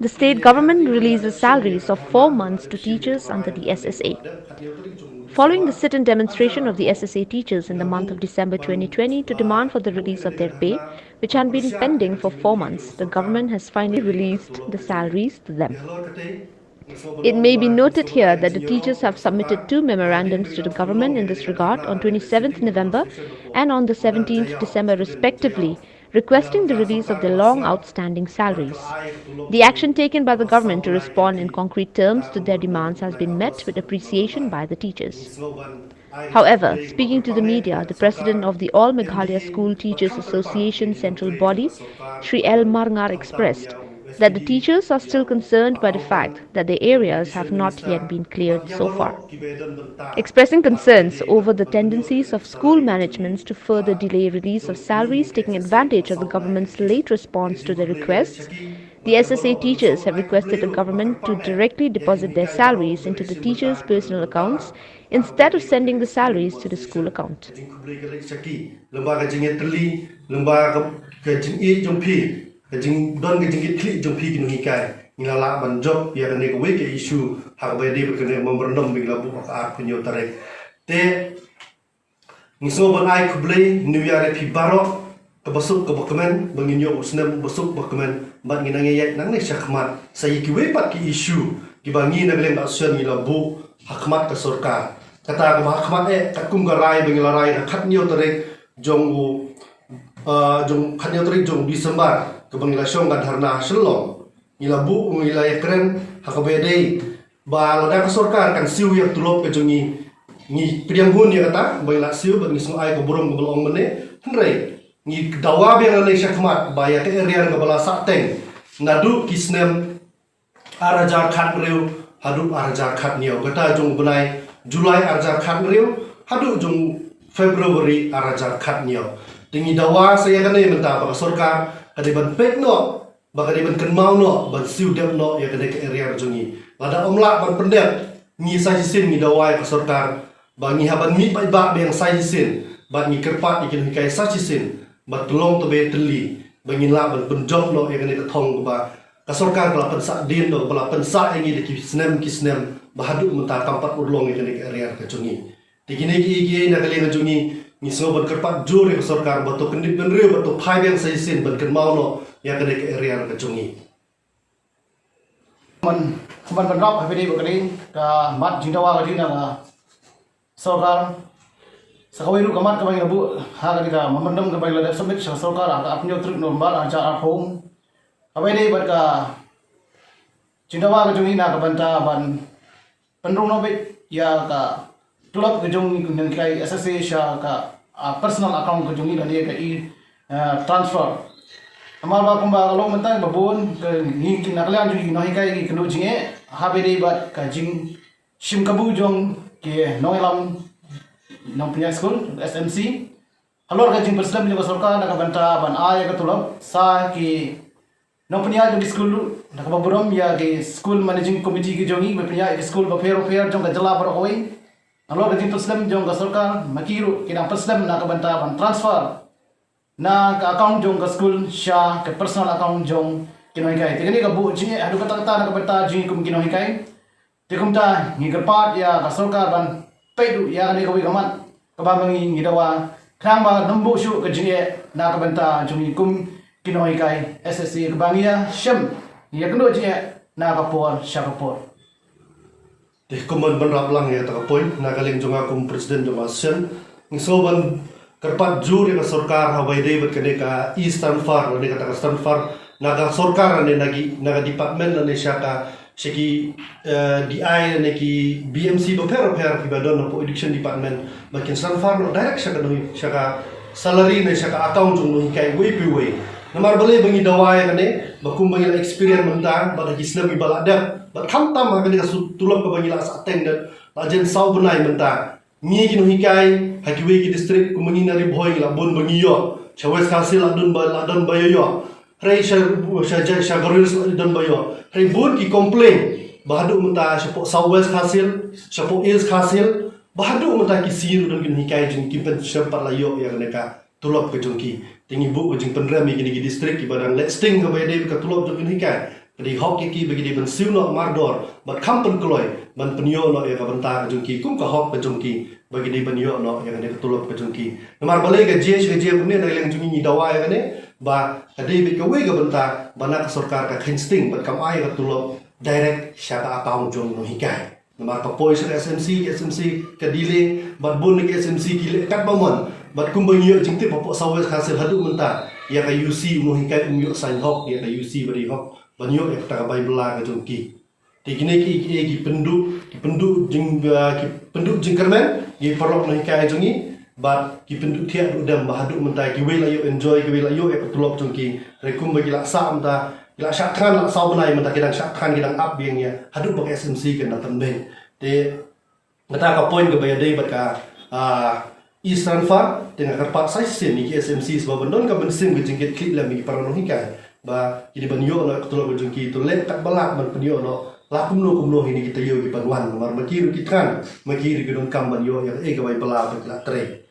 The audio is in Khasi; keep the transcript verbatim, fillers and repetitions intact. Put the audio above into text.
The state government releases salaries of four months to teachers under the S S A. Following the sit-in demonstration of the S S A teachers in the month of December twenty twenty to demand for the release of their pay, which had been pending for four months, the government has finally released the salaries to them. It may be noted here that the teachers have submitted two memorandums to the government in this regard on twenty-seventh November and on the seventeenth December, respectively, requesting the release of their long outstanding salaries. The action taken by the government to respond in concrete terms to their demands has been met with appreciation by the teachers. However, speaking to the media, the president of the All Meghalaya School Teachers Association central body, Shri L Marngar, expressed that the teachers are still concerned by the fact that their areas have not yet been cleared so far. Expressing concerns over the tendencies of school managements to further delay release of salaries, taking advantage of the government's late response to their requests, the S S A teachers have requested the government to directly deposit their salaries into the teachers' personal accounts instead of sending the salaries to the school account. Lyngba ka jingïatylli, lyngba ka jingïeit jong phi, ka jingdon ka jingkitkhlieh jong phi ki nonghikai, ngi la lah ban jop ïa kane kawei ka issue ha kaba ïadei bad kane ka memorandum ba ngi la buh ha ka arphew hynñiew tarik. Te ngi sngewbha ban ai khublei New Year ïa phi baroh, kaba suk kaba kmen, ba ngin ïoh u snem uba suk uba kmen, bad ngin nang ïaid nangne shakhmat sa ïa kiwei pat ki issue kiba ngi na ka liang ka association ngi la buh ha khmat ka sorkar. Kata kaba ha khmat eh, katkum ka rai ba ngi la rai ha ka khathynñiew tarik jong u, ah, jong khathynñiew tarik jong December, kaba ngi la shong ka dharna ha Shillong. Ngi la buh, ngi la ïakren ha kaba ïadei ba lada ka sorkar kan siew ïa ka tulop ka jong ngi, ngi pdiang hun ïa kata ba ngi la siew, bad ngi sngew ai ka burom kaba la ong mynne. Hynrei ngi dawa biang lane shakhmat ba ïa ka arrear kaba la sahteng naduh ki snem ar hajar khathynriew haduh ar hajar khathynñiew, kata jong u bnai July ar hajar khathynriew haduh jong February ar hajar khathynñiew. Te ngi dawa sa ïa kane mynta ba ka sorkar ka dei ban peit noh, ba ka dei ban kynmaw noh, ban siew dep noh ïa kane ka arrear jong ngi. Lada ym lah ban pyndep, ngi sa shisien ngi dawa ïa ka sorkar ba ngi hap ban mih paidbah biang sa shisien, bad ngi kyrpad ïa ki nonghikai sa shisien ba to long tbe tylli, ba ngin lah ban pynjop noh ïa kane ka thong kaba ka sorkar ka la pynsah dien, kaba la pynsah ïa ngi da ki snem ki snem, ba haduh mynta kam pat urlong ïa kane ka arrear ka jong ngi. Te kine kiei kiei na ka liang ka jong ngi, ngi sngewbha ban kyrpad jur ïa ka sorkar ba to kyndit bynriew, ba to phai biang sa shisien ban kynmaw noh ïa kane ka arrear ka jong ngi. Kumban, kumban ban rap ha kane ka dei ka mat jingdawa ka jong ngi na ka sorkar. Sa kawei ruh ka mat kaba ngi la buh ha kane ka memorandum kaba ngi la dep submit sha ka sorkar ha ka arphew hynñiew tarik November ar hajar arphew. Kaba ïadei bad ka jingdawa ka jong ngi na ka bynta ban pynrung noh beit ïa ka tulop ka jong ngi ki nonghikai S S A sha ka, ah, personal account ka jong ngi lane ka e, ah, transfer. Namar ba kumba ka long mynta ba bun ka ngi ki na ka liang jong ngi ki nonghikai ki kynduh jingeh ha kaba ïadei bad ka jingshim kabu jong ki nongïalam nongpynïaid skul, S M C. Halor ka jingpynslem jong ka sorkar na ka bynta ban ai ïa ka tulop sa ki nongpynïaid jong ki skul ruh, da kaba burom ïa ki school managing committee ki jong ngi, ba pynïaid ïa ki skul bapher bapher jong ka jylla baroh kawei. Nalor ka jingpynslem jong ka sorkar, ma ki ruh ki dang pynslem na ka bynta ban transfer na ka account jong ka skul sha ka personal account jong ki nonghikai. Te kane ka buh jingeh haduh katta katta na ka bynta jong ngi kum ki nonghikai. Te kumta ngi kyrpad ïa ka sorkar ban peit ruh ïa kane kawei ka mat kaba ma ngi ngi dawa, khnang ba ym buh shuh ka jingeh na ka bynta jong ngi kum ki nonghikai S S A kaba ngi ïa shem, ngi ïa kynduh jingeh na ka por sha ka por. Te kumban ban rap lang ïa kata ka point, na ka liang jong nga kum president jong ka association, ngi sngewbha ban kyrpad jur ïa ka sorkar ha kaba ïadei bad kane ka e-transfer, lane kata ka transfer na ka sorkar lane na ki, na ka department lane sha ka, sha ki, eh, D I lane ki B M C bapher bapher kiba don hapoh education department, ba kin transfer noh direct sha ka nong, sha ka salary ne sha ka account jong u nonghikai uwei pa uwei. Namar balei ba ngi dawa ïa kane, ba kum ba ngi la experience mynta bad ha ki snem kiba la dep, bad khamtam ha kane ka su-, tulop kaba ngi la sahteng da la jan saw bnai mynta. Ngi ki nonghikai ha kiwei ki district, kum ma ngi na Ri Bhoi ngi la bun ba ngi ïoh, sha West Khasi Hills la don ba, la don ba ïoh ïoh. Hynrei sha, sha, sha, sha Garo Hills la don ba ïoh. Hynrei bun ki complain ba haduh mynta shapoh South West Khasi Hills, shapoh East Khasi Hills, ba haduh mynta ki sien ruh don ki nonghikai jong ngi kim pynshem pat la ïoh ïa kane ka tulop ka jong ki. Te ngi buh ka jingpynrem ïa kine ki district kiba dang leh sting kaba ïadei bad ka tulop jong ki nonghikai. Ka dei hok ïa ki ba ki dei ban siew noh mardor bad kham pynkloi ban pynïoh noh ïa ka bynta ka jong ki kum ka hok ka jong ki ba ki dei ban ïoh noh ïa kane ka tulop ka jong ki. Namar balei ka jia sha ka jia kumne, na ka liang jong ngi ngi dawa ïa kane ba ka dei beit kawei ka bynta ba na ka sorkar ka kheiñ sting bad kam ai ka tulop direct sha ka account jong u nonghikai. Namar ka poi sha ka S M C, ka S M C ka delay bad bun na ka S M C ki leh katba mon. Bad kumba ngi ïoh jingtip hapoh South West Khasi Hills haduh mynta, ïa ka U C u nonghikai um ïoh sign hok ïa ka U C ba dei hok ban ïoh ïa kata ka bai bylla ka jong ki. Te kine ki, ki, ki pynduh, ki pynduh jing, ah, ki pynduh jingkyrmen ïa ki paralok nonghikai jong ngi. Bad ki pynduh thiah duh dem ba haduh mynta kiwei la ïoh enjoy, kiwei la ïoh ïa ka tulop jong ki. Hynrei kumba ki la sah mynta, ki la shah thngan la saw bnai mynta, ki dang shah thngan, ki dang ap biang ïa haduh ba ka S M C kan da pynbeit. Te kata ka point kaba ïadei bad ka, ah, e-transfer, te nga kyrpad sa shisien ïa ki S M Cs ba ban don ka mynsiem ka jingkitkhlieh lem ïa ki para nonghikai ba ki dei ban ïoh noh ka tulop ka jong ki, to leh katba lah ban pynïoh noh la kumno kumno hi na ki taïew ki ban wan, namar ma ki ruh ki thngan, ma ki ruh ki donkam ban ïoh ïa kaei ka bai bylla ba ki la trei.